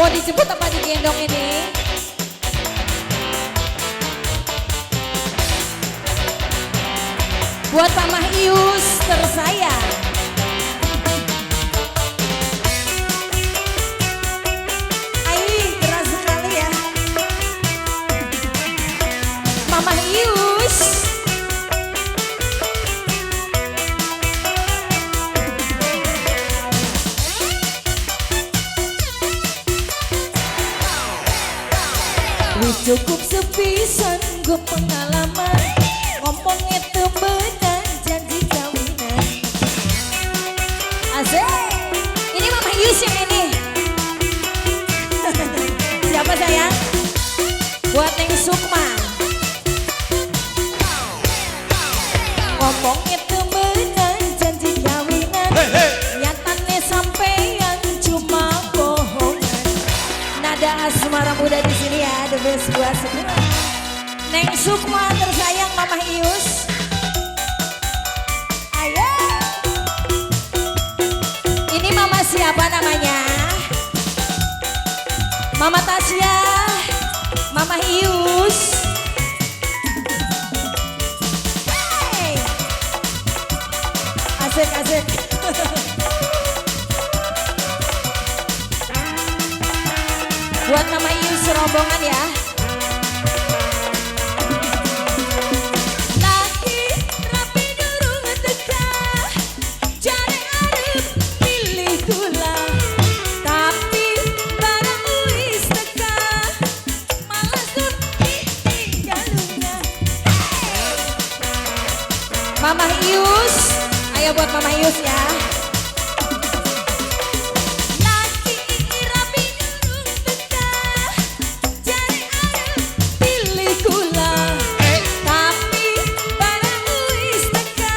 Mau dijemput apa digendong ini? Buat Mamah Ius tersayang. Ai, keras sekali ya. Mamah Ius. Wis cukup sepisan gue pengalaman, ngomongnya temenan, janji kawinan. Asik. Ini Mama Yus yang ini. Siapa sayang? Buat Neng Sukma. Ngomongnya temenan, janji kawinan, nyatane sampean cuma bohongan. Nada asmara muda di sini ya, the best buat semua. Neng Sukma tersayang Mamah Ius. Ayo. Ini mama siapa namanya? Mama Tasya, Mama Ius. Hey. Asik asik. Buat Mama Ius rombongan ya. Laki rapi durung teka, jare arep milih kula, tapi barang wis teka, malah sun ditinggal lunga. Hey. Mama Ius, ayo buat Mama Ius ya. Laki rapi durung teka, jare arep pilih kula, tapi barang wis teka,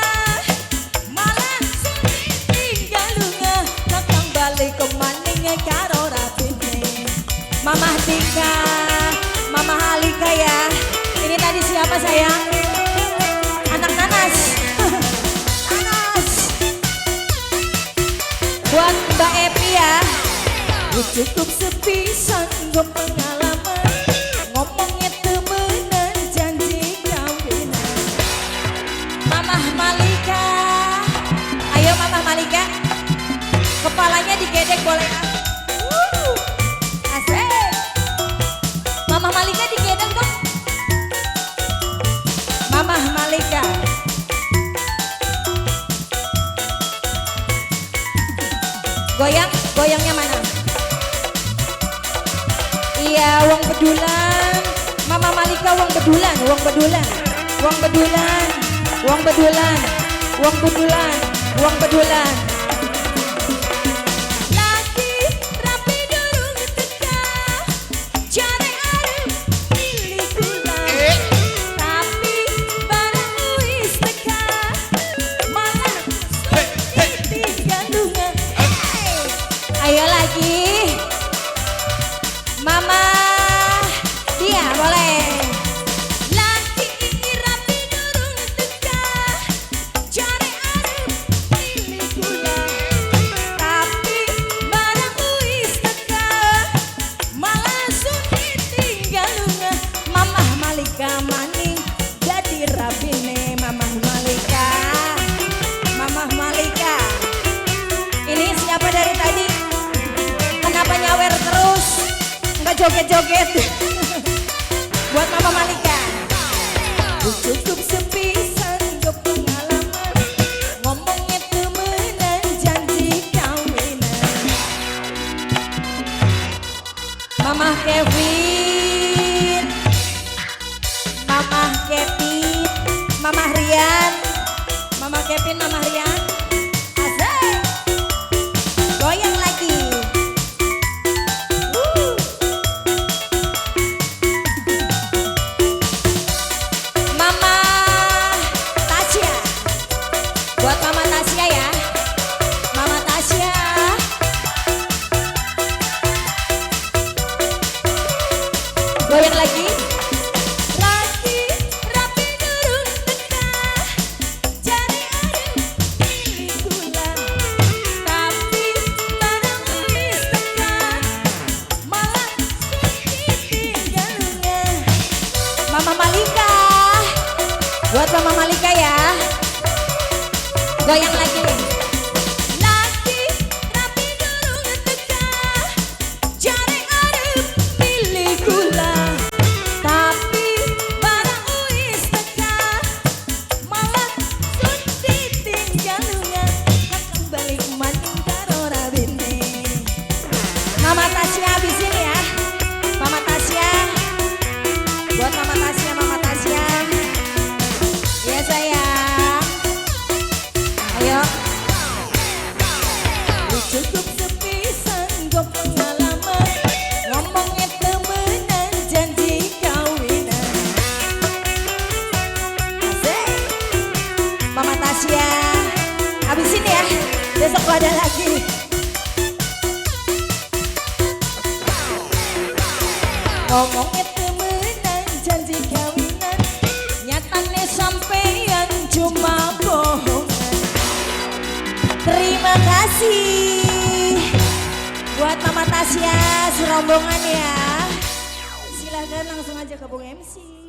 malah sun ditinggal lunga. Kakang balik kemaning karo rapine. Mamah Tika, Mama Alika ya. Ini tadi siapa sayang? Anak nanas. Nanas. Buat Mbak Epi ya. Wis cukup sepisan gue pengalaman, ngomongnya temenan, janji kawinan. Mamah Malika, ayo Mamah Malika, kepalanya digedek boleh ah. Asik. Mamah Malika digedek dong. Mamah Malika. Goyang, goyangnya mana? Iya, wong bedulan. Mama Malika wong bedulan, wong bedulan, wong bedulan, wong bedulan, wong bedulan, wong bedulan. Laki rapi durung teka, jare arep milih kula, tapi barang wis teka, malah sun ditinggal lunga. Hey. Ayo lagi. Mama dia boleh. Laki rapi durung teka, jare arep milih kula, tapi barang wis teka, malah sun ditinggal lunga. Mamah Malika maning jadi rabine. Mamah Malika, Mamah Malika. Ini siapa dari tadi? Kenapa nyawer terus? Nggak joget-joget. Buat Mama Malika. Cukup sepisan gue pengalaman, ngomongnya temenan, janji kawinan. Mama Kevin, Mama Kevin, Mama Rian, Mama Kevin, Mama Rian. Asik. Goyang lagi. Mama Tasya, buat Mama Tasya ya. Mama Tasya. Goyang lagi. Laki rapi durung teka, jare arep milih kula, tapi barang wis teka, malah Buat Mama Malika ya. Goyang lagi nih. Lagi rabi durung teka, jare arep pilih kula, tapi barang wis teka malah sun ditinggal lunga, kakang balik maning karo rabine. Mama Tasya habisin ya. Mama Tasya. Buat Mama Tasya, Mama Tasya. Ya, sayang. Ayo. Wis cukup sepisan go pengalaman, ngomongnya temenan, janji kawinan. Asik. Mama Tasya. Habisin ya. Besok ada lagi. Ngomongnya temenan, janji kawinan, nyatane sampeyan cuma bohongan. Terima kasih buat Mama Tasya serombongan ya. Silahkan langsung aja ke Bung MC.